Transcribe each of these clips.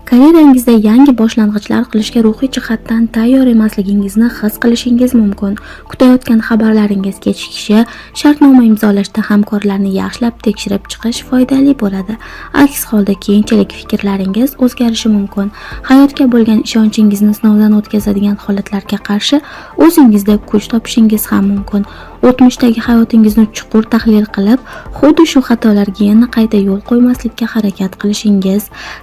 Karyerangizda yangi boshlang'ichlar qilishga ruhiy jihatdan tayyor emasligingizni his qilishingiz mumkin. Kutayotgan xabarlaringiz kechikishi, shartnoma imzolashda hamkorlarni yaxshilab tekshirib chiqish foydali bo'ladi. Aks holda keyinchalik fikrlaringiz o'zgarishi mumkin. Hayotga bo'lgan ishonchingizni sinovdan o'tkazadigan holatlarga qarshi o'zingizda kuch topishingiz ham mumkin. O'tmishdagi hayotingizni chuqur tahlil qilib, xuddi shu xatolarga yana qayta yo'l qo'ymaslikka harakat qilishingiz,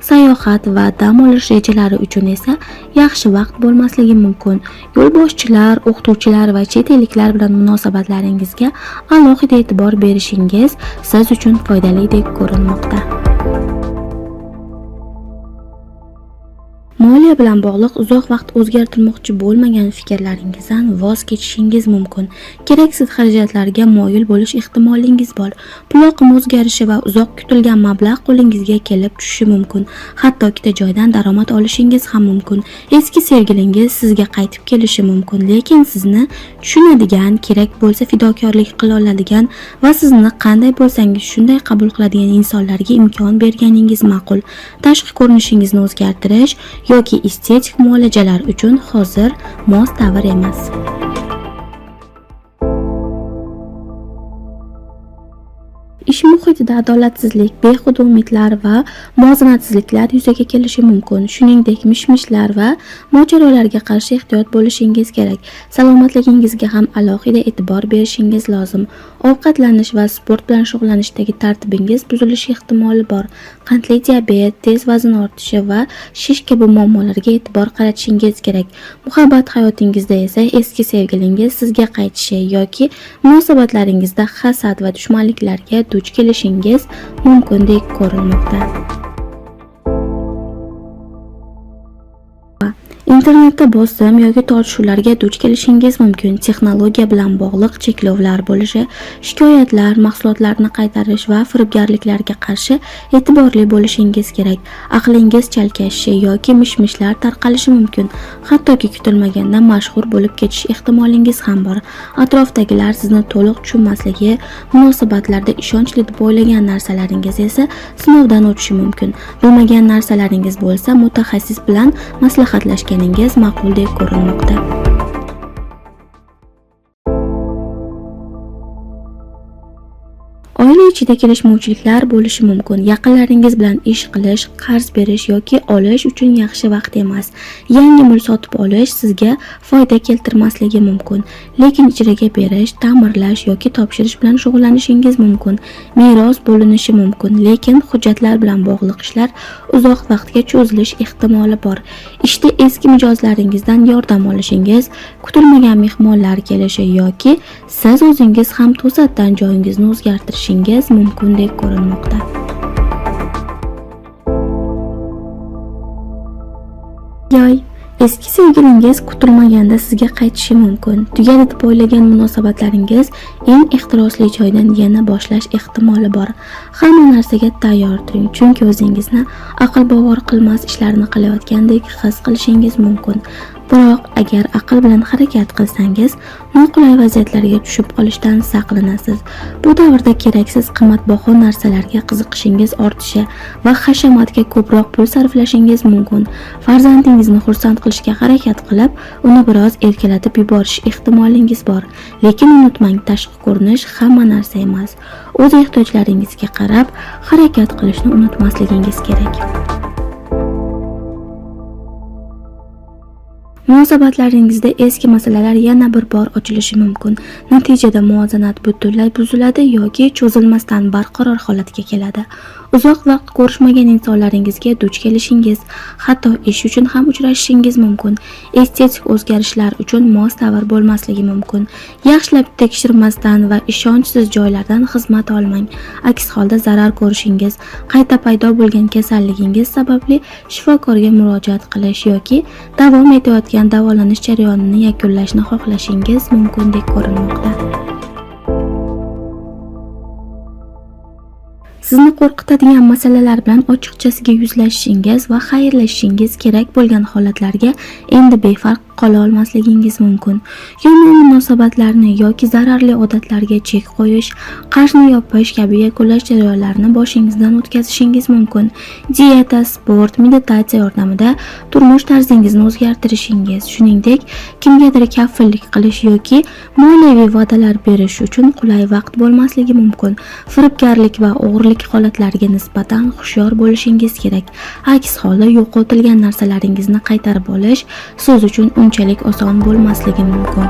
sayohat va dam olish rejalari uchun esa yaxshi vaqt bo'lmasligi mumkin. Yo'lboshchilar, o'qituvchilar va chet elliklar bilan munosabatlaringizga alohida e'tibor berishingiz siz uchun foydalidek ko'rinmoqda. Moliya bilan bog'liq uzoq vaqt o'zgartirmoqchi bo'lmagan fikrlaringizdan voz kechishingiz mumkin. Keraksiz xarajatlarga moyil bo'lish ehtimolingiz bor. Pul oqimi o'zgarishi va uzoq kutilgan mablag' qo'lingizga kelib tushishi mumkin. Hatto ikkita joydan daromad olishingiz ham mumkin. Eski sevgilingiz sizga qaytib kelishi mumkin, lekin sizni tushunadigan, kerak bo'lsa fidokorlik qila oladigan va sizni qanday bo'lsangiz shunday qabul qiladigan insonlarga imkon berganingiz ma'qul. Tashqi ko'rinishingizni o'zgartirish yoki estetik muolajalar uchun hozir mos davr emas. Ish muhitida adolatsizlik, behuda umidlar va muvozanatsizliklar yuzaga kelishi mumkin. Shuningdek, mish-mishlar va mojarolarga qarshi ehtiyot bo'lishingiz kerak. Salomatligingizga ham alohida e'tibor berishingiz lozim. Ovqatlanish va sport bilan shug'ullanishdagi tartibingiz buzilishi ehtimoli bor. Qandli diabet, tez vazn ortishi va shish kabi muammolarga e'tibor qaratishingiz kerak. Muhabbat hayotingizda esa eski sevgilingiz sizga qaytishi yoki munosabatlaringizda hasad va dushmanliklarga duch kelishingiz mumkindek ko'rinmoqda. Internetda bosim yoki tortishuvlarga duch kelishingiz mumkin. Texnologiya bilan bog'liq cheklovlar bo'lishi, shikoyatlar, mahsulotlarni qaytarish va firibgarliklarga qarshi e'tiborli bo'lishingiz kerak. Aqlingiz chalkashishi yoki mish-mishlar tarqalishi mumkin. Hattoki kutilmaganda mashhur bo'lib ketish ehtimolingiz ham bor. Atrofdagilar sizni to'liq tushunmasligi, munosabatlarda ishonchli deb o'ylagan narsalaringiz esa sinovdan o'tishi mumkin. Bilmagan narsalaringiz bo'lsa, mutaxassis bilan maslahatlashganingiz ma'quldek ko'rinmoqda. Oila ichida kelishmovchiliklar bo'lishi mumkin. Yaqinlaringiz bilan ish qilish, qarz berish yoki olish uchun yaxshi vaqt emas. Yangi mulk sotib olish sizga foyda keltirmasligi mumkin. Lekin ijaraga berish, ta'mirlash yoki topshirish bilan shug'ullanishingiz mumkin. Meros bo'linishi mumkin, lekin hujjatlar bilan bog'liq ishlar uzoq vaqtga cho'zilish ehtimoli bor. Ishda eski mijozlaringizdan yordam olishingiz, kutilmagan mehmonlar kelishi yoki siz o'zingiz ham to'satdan joyingizni o'zgartirishingiz mumkindek ko'rinmoqda. Yoy, eski sevgilingiz kutilmaganda sizga qaytishi mumkin. Tugadi deb o'ylagan munosabatlaringiz eng ehtirosli joydan yana boshlash ehtimoli bor. Hamma narsaga tayyor turing, chunki o'zingizni aql bovar qilmas ishlarni qilayotgandek his qilishingiz mumkin. Biroq agar aql bilan harakat qilsangiz, noqulay vaziyatlarga tushib qolishdan saqlanasiz. Bu davrda keraksiz qimmatbaho narsalarga qiziqishingiz ortishi va hashamatga ko'proq pul sarflashingiz mumkin. Farzandingizni xursand qilishga harakat qilib, uni biroz erkalatib yuborish ehtimolingiz bor. Lekin unutmang, tashqi ko'rinish hamma narsa emas. O'z ehtiyojlaringizga qarab harakat qilishni unutmasligingiz kerak. Munosabatlaringizda eski masalalar yana bir bor ochilishi mumkin. Natijada muvozanat butunlay buziladi yoki cho'zilmasdan barqaror holatga keladi. Uzoq vaqt ko'rishmagan insonlaringizga duch kelishingiz, hatto ish uchun ham uchrashishingiz mumkin. Estetik o'zgarishlar uchun mos davr bo'lmasligi mumkin. Yaxshilab tekshirmasdan va ishonchsiz joylardan xizmat olmang. Aks holda zarar ko'rishingiz, qayta paydo bo'lgan kasalligingiz sababli shifokorga murojaat qilish yoki davom etayotgan davolanish jarayonini yakunlashni xohlashingiz mumkindek ko'rinmoqda. Sizni qo'rqitadigan masalalar bilan ochiqchasiga yuzlashishingiz va xayrlashishingiz kerak bo'lgan holatlarga endi befarq qola olmasligingiz mumkin. Yomon munosabatlarni yoki zararli odatlarga chek qo'yish, qarzni yopish kabi yakunlash jarayonlarini boshingizdan o'tkazishingiz mumkin. Dieta, sport, meditatsiya yordamida turmush tarzingizni o'zgartirishingiz, shuningdek, kimgadir kafillik qilish yoki moliyaviy va'dalar berish uchun qulay vaqt bo'lmasligi mumkin. Firibgarlik va o'g'irlik holatlariga nisbatan hushyor bo'lishingiz kerak. Aks holda yo'qotilgan narsalaringizni qaytarib olish siz uchun unchalik oson bo'lmasligi mumkin.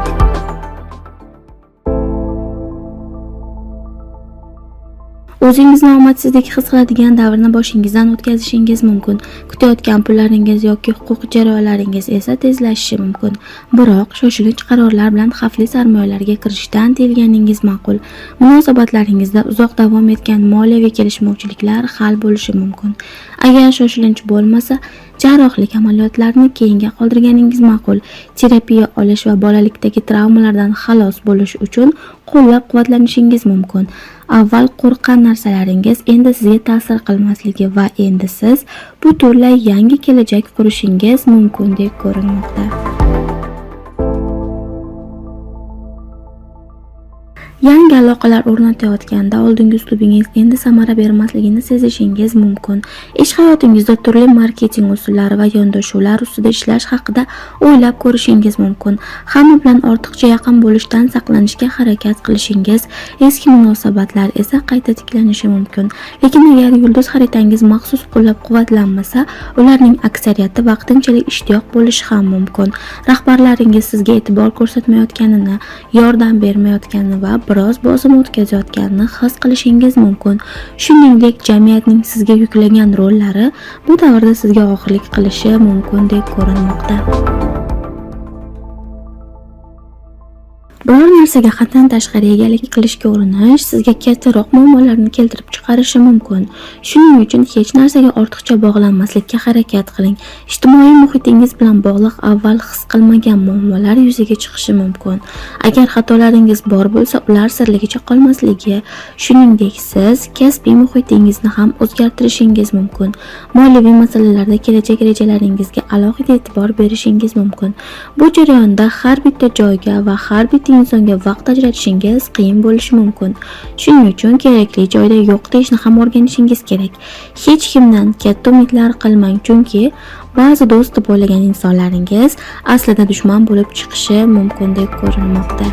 O'zingizni omadsizlik his qiladigan davrni boshingizdan o'tkazishingiz mumkin. Kutayotgan pullaringiz yoki huquq jarayonlaringiz esa tezlashishi mumkin. Biroq shoshilinch qarorlar bilan xavfli sarmoyalarga kirishdan tiyilganingiz ma'qul. Munosabatlaringizda uzoq davom etgan moliyaviy kelishmovchiliklar hal bo'lishi mumkin. Agar shoshilinch bo'lmasa, jarrohlik amaliyotlarini keyinga qoldirganingiz ma'qul. Terapiya olish va bolalikdagi travmalardan xalos bo'lish uchun qo'llab-quvvatlanishingiz mumkin. Avval qo'rqqan narsalaringiz endi sizga ta'sir qilmasligi va endi siz butunlay yangi kelajak qurishingiz mumkindek ko'rinmoqda. Yangi aloqalar o'rnatayotganda oldingi uslubingiz endi samara bermasligini sezishingiz mumkin. Ish hayotingizda turli marketing usullari va yondashuvlar ustida ishlash haqida o'ylab ko'rishingiz mumkin. Hamma bilan ortiqcha yaqin bo'lishdan saqlanishga harakat qilishingiz, eski munosabatlar esa qayta tiklanishi mumkin. Lekin agar yulduz xaritangiz maxsus qo'llab-quvvatlanmasa, ularning aksariyati vaqtinchalik ishtiyoq bo'lishi ham mumkin. Rahbarlaringiz sizga e'tibor ko'rsatmayotganini, yordam bermayotganini va biroz bosim o'tkazayotganini his qilishingiz mumkin. Shuningdek, jamiyatning sizga yuklagan rollari bu davrda sizga og'irlik qilishi mumkindek ko'rinmoqda. Biror narsaga haddan tashqari egalik qilishga urinish sizga kattaroq muammolarni keltirib chiqarishi mumkin. Shuning uchun hech narsaga ortiqcha bog'lanmaslikka harakat qiling. Ijtimoiy muhitingiz bilan bog'liq avval his qilmagan muammolar yuzaga chiqishi mumkin. Agar xatolaringiz bor bo'lsa, ular sirligicha qolmasligi, shuningdek, siz kasbiy muhitingizni ham o'zgartirishingiz mumkin. Moliyaviy masalalarda kelajak rejalaringizga alohida e'tibor berishingiz mumkin. Bu jarayonda har bitta joyga va har bitta insonga vaqt ajratishingiz qiyin bo'lishi mumkin. Shuning uchun kerakli joyda yo'q deyishni ham o'rganishingiz kerak. Hech kimdan katta umidlar qilmang, chunki ba'zi do'st deb o'ylagan insonlaringiz aslida dushman bo'lib chiqishi mumkindek ko'rinmoqda.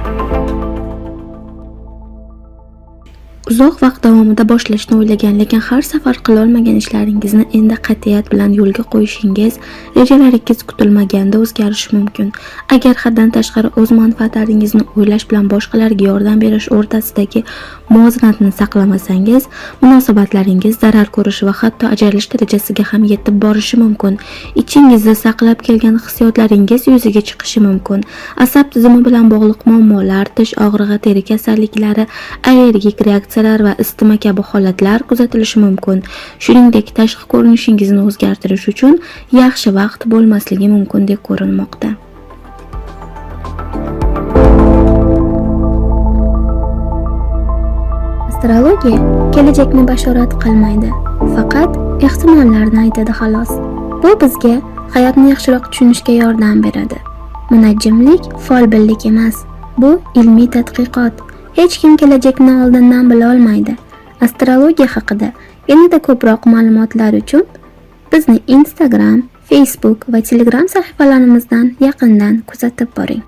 Uzoq vaqt davomida boshlashni o'ylagan, lekin har safar qilolmagan ishlaringizni endi qat'iyat bilan yo'lga qo'yishingiz, rejalaringiz kutilmaganda o'zgarishi mumkin. Agar haddan tashqari o'z manfaatlaringizni o'ylash bilan boshqalarga yordam berish o'rtasidagi muvozanatni saqlamasangiz, munosabatlaringiz zarar ko'rishi va hatto ajralish darajasiga ham yetib borishi mumkin. Ichingizda saqlab kelgan hissiyotlaringiz yuzaga chiqishi mumkin. Asab tizimi bilan bog'liq muammolar, tish og'rig'i, teri kasalliklari, allergik reaksiyalar va isitma kabi holatlar kuzatilishi mumkin. Shuningdek, tashqi ko'rinishingizni o'zgartirish uchun yaxshi vaqt bo'lmasligi mumkindek ko'rinmoqda. Astrologiya kelajakni bashorat qilmaydi, faqat ehtimollarni aytadi xolos. Bu bizga hayotni yaxshiroq tushunishga yordam beradi. Munajjimlik folbinlik emas, bu ilmiy tadqiqot. Hech kim kelajakni oldindan bila olmaydi. Astrologiya haqida yanada ko'proq ma'lumotlar uchun bizni Instagram, Facebook va Telegram sahifalarimizdan yaqindan kuzatib boring.